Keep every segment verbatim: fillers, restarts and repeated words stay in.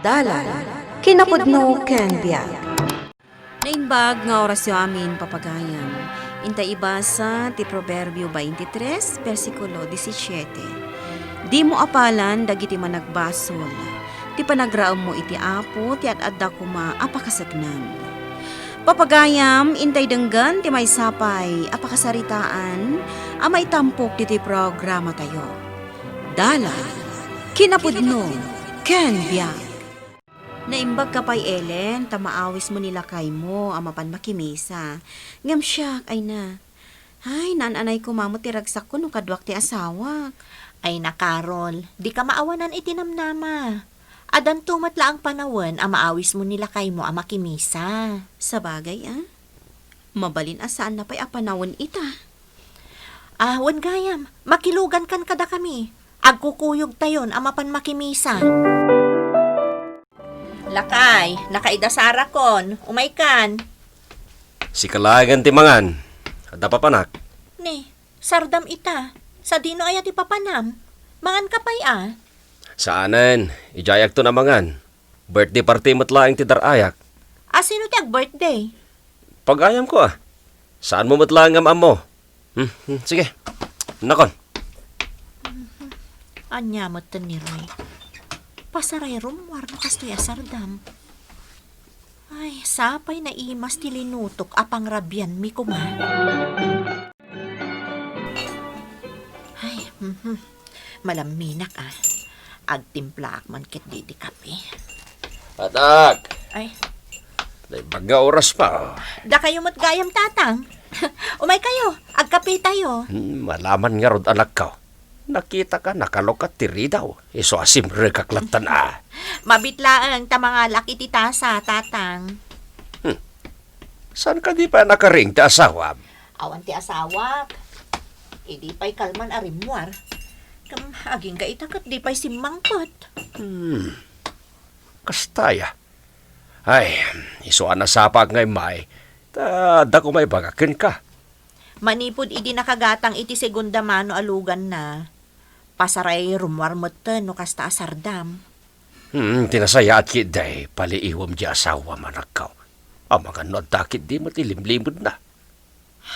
Dalan, kinapudno ken biag. Naimbag nga orasyo amin, papagayam. Intay ibasa ti Proverbio twenty-three, bersikulo disisiete. Dimo apalan dagiti managbasol. Ti panagraemmo iti Apo ti ad-adda koma a pakaseknam. Papagayam, intay denggen ti maysa pay a pakasaritaan a maitampok ditoy programatayo. Dalan, kinapudno, ken biag. Naimbagka pay, Ellen, ta maawismo ni lakaymo a mapan makimisa. Ngem siak, ay na. Ay, naan-anay koma met ti ragsakko no kaduak ti asawak. Ay na, Carol, dika maawanan iti namnama. Addanto met laeng panawen a maawismo ni lakaymo a makimisa. Sabagay, a? Mabalin a saanna pay a panawen ita. Ah, wen gayam, makilugankan kadakami. Agkukuyogtayon a mapan makimisa. Lakay, nakaidasarakon, umaykan. Sika laengen ti mangan. Adda papanak? Ni, sardam ita. Sadino aya ti papanam? Manganka pay a? Saanen, idiayakton a mangan. Birthday party met laeng ti dar-ayak. A, sino ti ag-birthday? Pagayamko a. Saanmo met laeng nga maammo. Hmm, hmm, sige. Nakon. Ania met ten ni Roy? Pasaray rummuar no kastoy a sardam. Ay, sapay naimas ti linutok a pangrabianmi koma. Ay, mhm. Malamminak, a. Agtimplaak man ketdi iti kape. Anak! Ay. Naimbag nga oras pa, o. Dakayo met gayam, Tatang. Umaykayo, agkapetayo. Hmm, malaman ngarud, anakko. Nakitaka, nakalukat ti ridaw. Isu a simrekak lattan, a. Mabit laeng ta mangalak iti tasa, Tatang. Hmm. Saan kadi pay a nakaring ti asawam? Awan ti asawak. Idi pay kalman a rimmuar. Ngem agingga ita ket di pay simmangpet. Hmm. Kasta aya. Ay, isu a nasapaak nga immay, ta adda koma ibaga kenka. Manipud idi nakagatang iti segunda mano a luganna, pasaray rummuar metten no kasta a sardam. Hmm, ti nasayaat ketdi, paliiwem diay asawam, anakko. Amangan no adda ketdi met ilimlimedna.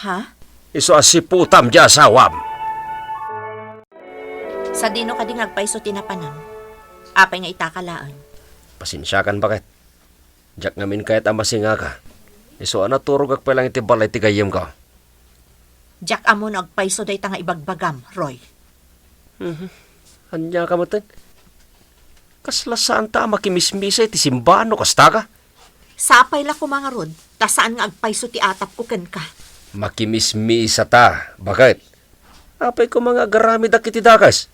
Ha? Isu a siputam diay asawam. Sadino kadi nga agpayso ti napanam? Apay nga itaka laeng? Pasensiakan, baket. Diak ngamin kayat a masingaka. Isu a naturogak pay laeng iti balay ti gayyemko. Diak ammo no agpayso dayta nga ibagbagam, Roy. Mhm. Ania ka metten? Kasla saanta a makimismisa iti simbaan no kasta ka? Sapay la koma ngarud, ta saan nga agpayso ti atapko kenka. Makimismisata. Baket? Apay koma nga agaramidak iti dakes?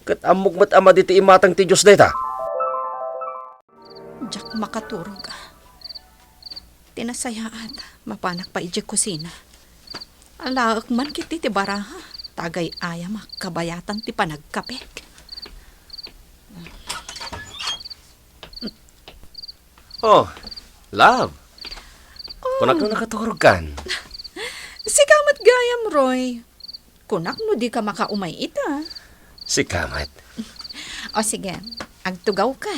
Ket ammok met a madi ti imatang ti Dios dayta. Diak makaturog, a. Ti nasayaat, mapanak pay idiay kusina. Alaek man ketdi ti baraha, ta agay-ayam a kabayatan ti panagkapek. Oh, love. Oh. Kunak no nakaturogkan. Sika met gayam, Roy. Kunak no dika makaumay ita. Sika met. O sige, agtugawka.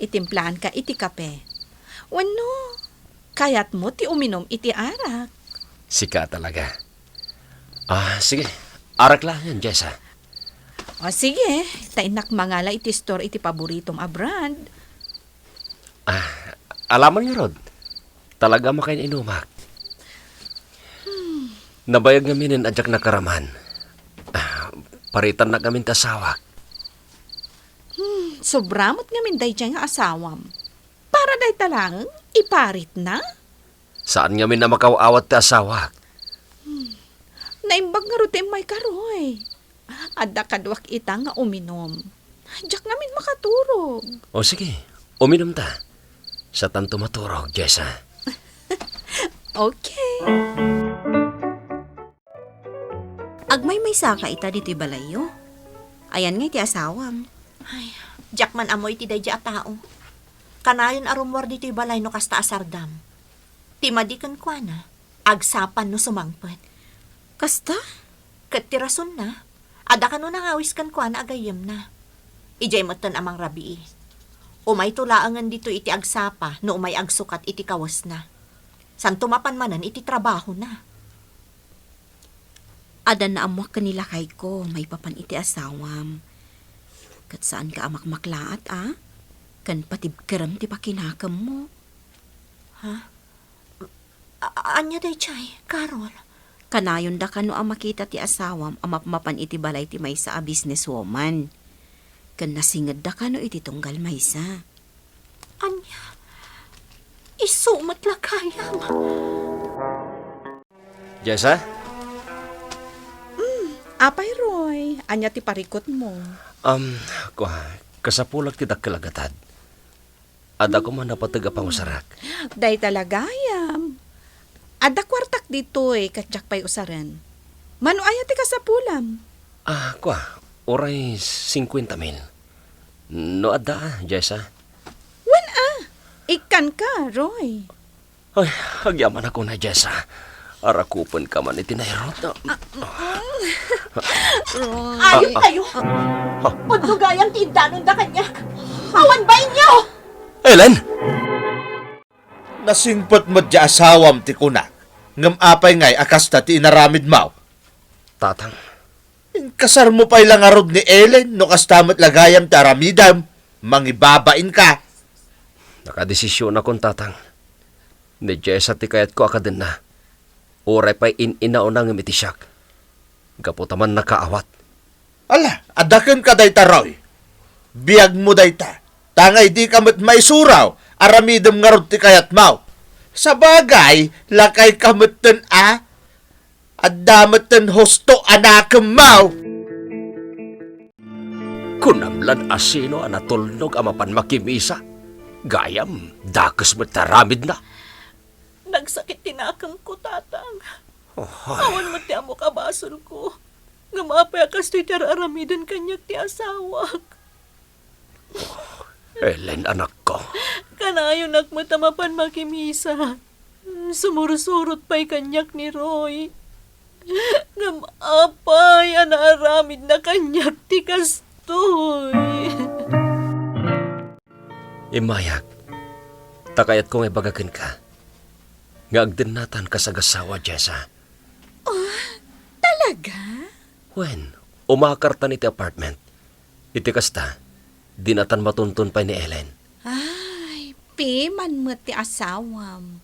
Itimplaanka iti kape. Wenno, kayatmo ti uminum iti arak? Sika talaga. Ah, sige. Arak laengen, Jessa. O sige, ta innak mangala iti store iti paboritom a brand. Ah, alaman ngarud. Talaga makain-inumak. Hmm. Nabayag ngaminen a diak nakaraman. Ah, paritannak ngamin ti asawak. Hmm, sobra met ngamin daydiay nga asawam. Para dayta laeng, iparitna? Saan ngamin a makaw-awat ti asawak. Hmm. Naimbag ngarud ti immayka, Roy. Adda kaduak ita nga uminum. Diak ngamin makaturog. O sige, uminumta. Satanto maturog, Jessa. Okay. Agmaymaysaka ita ditoy balayyo? Ayan nga iti asawam. Ay, diak man ammo iti daydiay a tao. Kanayon a rummuar ditoy balay no kasta a sardam. Ti madi kenkuana, agsapan no sumangpet. Kasta? Ket ti rasonna, adda kano nangawis kenkuana a gayyemna. Idiay metten a mangrabii. Umayto laengen ditoy iti agsapa no umay agsukat iti kawesna. Santo mapan manen iti trabahona. Adda naammoak ken ni lakayko maipapan iti asawam. Ket saanka a makmaklaat, a? Ken patibkerem ti pakinakemmo. Ha? A-, ania daydiay, Carol? Kanayonda kano a makita ti asawam a mapmapan iti balay ti maysa a businesswoman. Ken nasingedda kano iti tunggal maysa. Ania? Isu met la gayam. Jessa? Apay Roy, ania ti parikutmo? Um, kua, kasapulak ti dakkel a gatad. Adda koma napateg a pangusarak. Dayta la gayam. Adda kuartak ditoy, ket diak pay usaren. Mano aya ti kasapulam? Ah, kua, uray singkuenta mil. No adda, ah, Jessa? Wen, ah. Ikkanka, Roy. Ay, agyamanak unay, Jessa. Arakupenka man iti nairut. Roy. Ayontayo. Ha? Pudno gayam ti iddanonda kaniak. Awan bainyo! Ellen! Nasingpet met ti asawam ti kunak, ngem apay ngay a kasta ti inaramidmo? Tatang. Inkasarmo pay la ngarud ni Ellen no kasta met la gayam ti aramidem, mangibabainka. Nakadesisionakon, Tatang. Ni Jessa ti kayatko a kadenna. Uray pay in-inauna ngem iti siak. Gapu ta mannakaawat. Ala, adda kenka dayta, Roy. Biagmo dayta. Ta ngay dika met maisuraw, aramidem ngarud ti kayatmo. Sabagay, lakayka metten a. Adda metten husto a nakemmo. Kunam lan a sino a natulnog a mapan makimisa. Gayam, dakes met ti aramidna. Nagsakit ti nakemko, Tatang. Oh, ay. Awan met ti ammok a basolko. Ngem apay a kastoy ti ar-aramiden kaniak ti asawak? Ellen, anakko. Kanayonak met a mapan makimisa. Sumursurot pay kaniak ni Roy. Ngem apay a naaramidna kaniak ti kastoy? Immayak, ta kayatko nga ibaga kenka nga agdennatan kas agassawa, Jessa. Oh, talaga? Wen, umakartan iti apartment. Iti kasta, dinatan matunton pay ni Ellen. Ay, piman met ti asawam.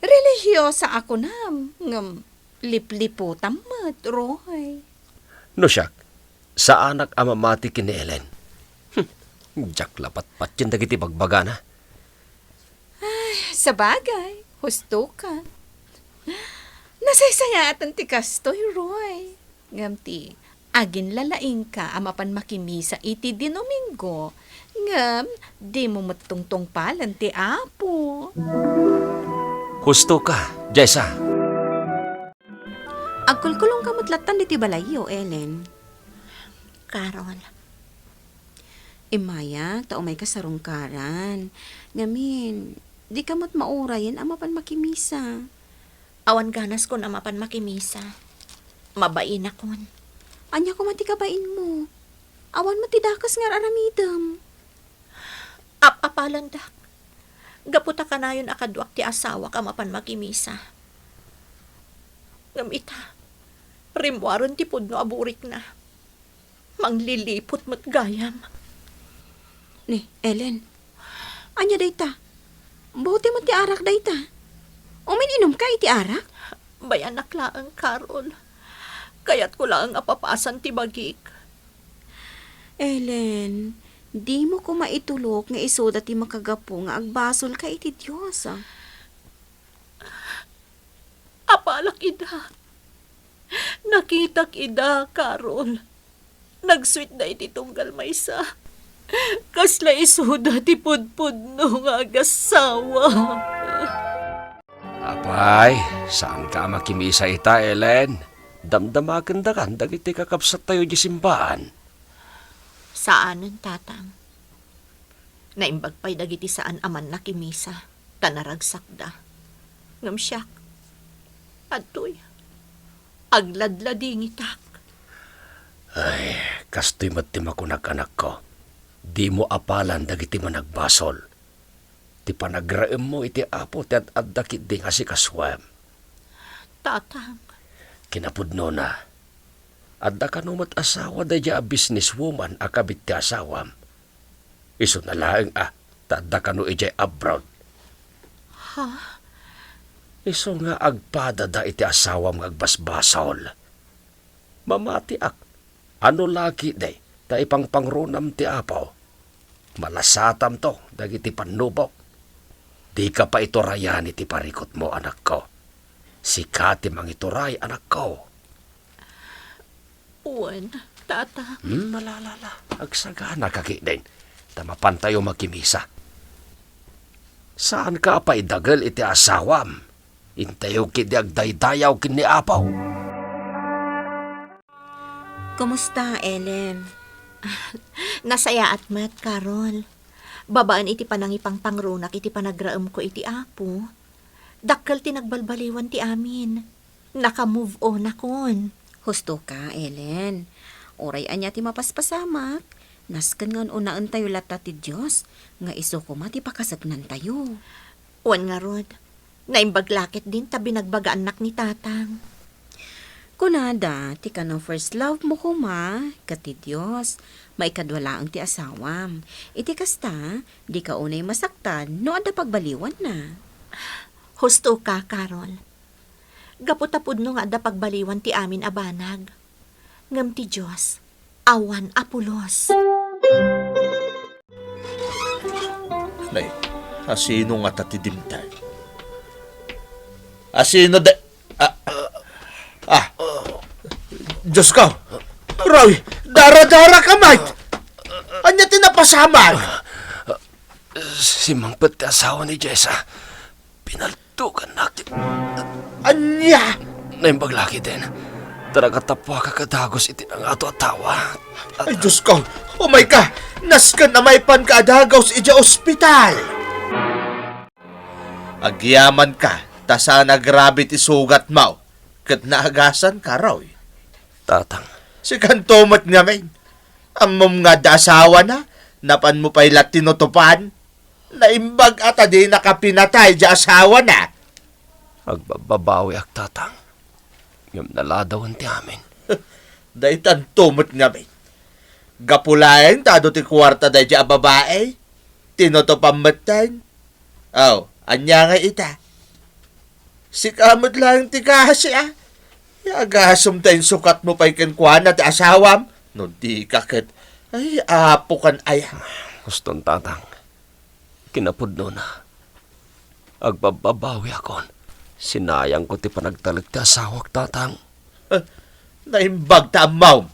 Relihiosa a kunam, ngem lipliputam met, Roy. No siak, saanak a mamati ken ni Ellen. Hmm, diak la patpatien dagiti bagbagana. Ay, sabagay, husto ka. Nasaysayaatan ti kastoy, Roy. Ngem ti aginlalaingka a mapan makimisa iti Domingo, ngem dimo met tungtungpalen ti Apo. Husto ka, Jessa. Agkulkulongka met lattan ditoy balayyo, Ellen. Carol. Immayak, ta umayka sarungkaran. Ngamin, dika met maurayen a mapan makimisa. Awan ganaskon a mapan makimisa. Mabainakon. Ania koma ti kabainmo? Awan met ti dakes nga ar-aramidem. Ap-apalandak. Gapu ta kanayon a kaduak ti asawak a mapan makimisa. Ngem ita, rimmuaren ti pudno a burikna. Mangliliput met gayam. Ni, Ellen, ania dayta? Bote met ti arak dayta. Umin-inumka iti arak? Bayanak laeng, Carol. Kayatko laeng a papasan ti bagik. Ellen, dimo koma itulok nga isuda ti makagapu nga agbasolka iti Dios, ah. Apalak ida. Nakitak ida, Carol. Nagsuitda iti tunggal maysa. Kasla isuda ti pudpudno nga agassawa. Apay, saanka a makimisa ita, Ellen? Damdamakendakan dagiti kakabsattayo idiay simbaan. Saanen, Tatang. Naimbag pay dagiti saan a mannakimisa, ta naragsakda. Ngem siak, adtoy, agladladingitak. Ay, kastoy met ti makunak, anakko. Dimo apalan dagiti managbasol. Ti panagraemmo iti Apo ti ad-adda ketdi nga sikasuem. Tatang. Kinapudnona, adda kano met asawa daydiay a businesswoman a kabit ti asawam. Isuna laeng a, ta adda kano idiay abroad. Ha? Isu nga agpadada iti asawam nga agbasbasol. Mamatiak, ano laki day, ta ipangpangronam ti Apo. Malasatamto dagiti pannubok. Dika pay iturayan iti parikutmo, anakko. Sika ti mangituray, anakko. Wen, Tata. Hmm, ala, ala, ala. Agsagana ka ketdin, ta mapantayo makimisa. Saanka a paidagel iti asawam. Intayo ketdi agdaydayaw ken ni Apo. Kumusta, Ellen? Nasayaat met, Carol. Babaen iti panangipangpangronak iti panagraemko iti Apo, dakkel ti nagbalbaliwan ti amin. Naka-move on akon. Husto ka, Ellen. Uray ania ti mapaspasamak, nasken nga un-unaentayo latta ti Dios, nga isu koma ti pakaseknantayo. Wen ngarud, naimbag la ketdin ta binagbagaannak ni Tatang. Kunada, ti kano first love mo koma, ket ti Dios, maikadua laeng ti asawam. Iti kasta, dika unay masaktan no adda pagbaliwanna. Husto ka, Carol. Gapu ta pudno nga adda pagbaliwan ti amin a banag. Ngem ti Dios, awan a pulos. Nay, asino ngata ti dimteng? Asino de-, ah, ah, Dios ko! Roy, dara-dara ka met! Ania ti napasamak? Simmangpet ti asawa ni Jessa. Pinaltugannak. Ania? Naimbag la ketdin. Ta nakatappuak a dagus iti nangato a tawa. Ay, Dios ko! Umay ka! Nasken a maipanka a dagus idiay ospital! Agyamanka, ta saan a grabe ti sugatmo, ket naagasanka, Roy. Tatang. Sikanto met ngamin. Ammom nga adda asawana, napanmo pay la tinutopan? Naimbag a ta dinaka pinatay ti asawana. Agbabbabawiak, Tatang. Ngem naladawen ti amin. Daytanto met ngamin. Gapu laeng ta adu ti kuarta daydiay a babai, tinutopam metten. Aw, ania ngay ita? Sika met laeng ti kasi, a? Agasem ta insukatmo pay kenkuana ti asawam? No dika ket, ay, apo kan aya. Huston, Tatang. Kinapudnona, agbabbabawiakon. Sinayangko ti panagtalek ti asawak, Tatang. Eh, naimbag ta ammom.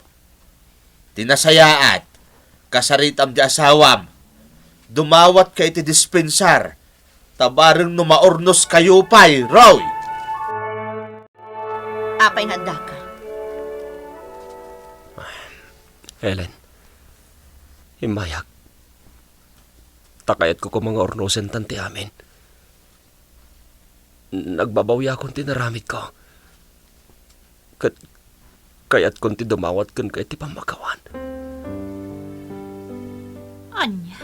Ti nasayaat, kasaritam ti asawam. Dumawatka iti dispensar, ta bareng no maurnoskayo pay, Roy. Apay nga addaka? Ellen, immayak. Ta kayatko koma nga urnosen tan ti amin. Nagbabawiakon ti naramidko. Ket kayatkon ti dumawat kenka iti pammakawan. Ania?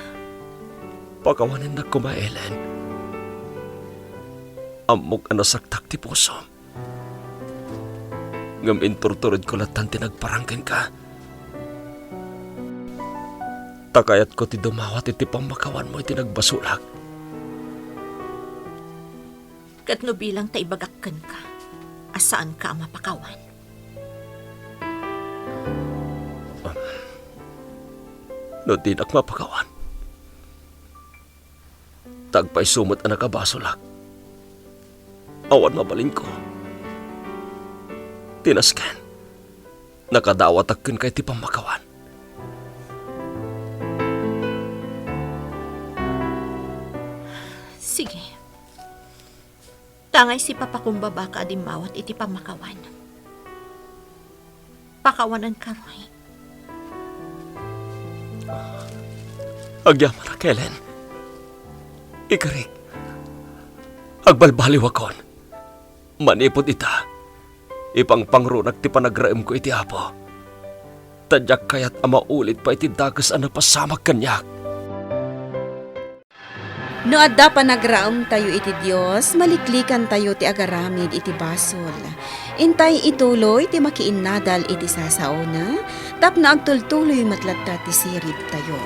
Pakawanennak koma, Ellen. Ammok a nasaktak ti pusom. Ngem inturturedko lattan ti nagparang kenka. Ta kayatko ti dumawat iti pammakawanmo iti nagbasolak. Ket no bilang ta ibagak kenka a saanka a mapakawan. No dinak mapakawan, ta agpayso met a nakabasolak. Awan mabalinko. Ti nasken, nakadawatak kenka iti pammakawan. Sige. Tangay sipapakumbabaka a dimmawat iti pammakawan. Pakawanenka, Roy. Agyamanak, Ellen. Ikarik, agbalbaliwakon. Manipud ita, ipangpangronak ti panagraemko iti Apo. ta diak kayat a maulit pay ti dakes a napasamak kaniak. No adda panagraemtayo iti Dios, maliklikantayo ti agaramid iti basol. Intay ituloy ti makiinnadal iti sasaona, tapno agtultuloy met latta ti siribtayo.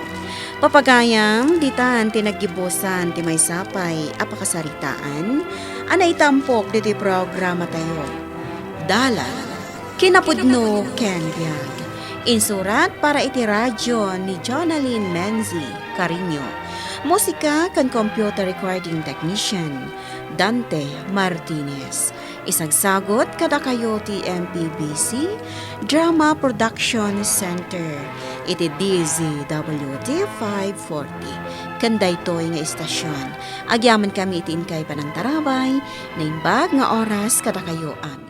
Papagayam, ditan ti naggibusan ti maysa pay a pakasaritaan a naitampok ditoy programatayo. Dalan, kinapudno ken biag. Insurat para iti radio ni Jonalyn Menzi Cariño. Musika ken computer recording technician, Dante Martinez. Isagsagut kadakayo ti M P B C Drama Production Center iti D Z W T five forty. Ken daytoy nga istasyon, agyamankami iti inkay panangtarabay, naimbag nga oras kadakayo amin.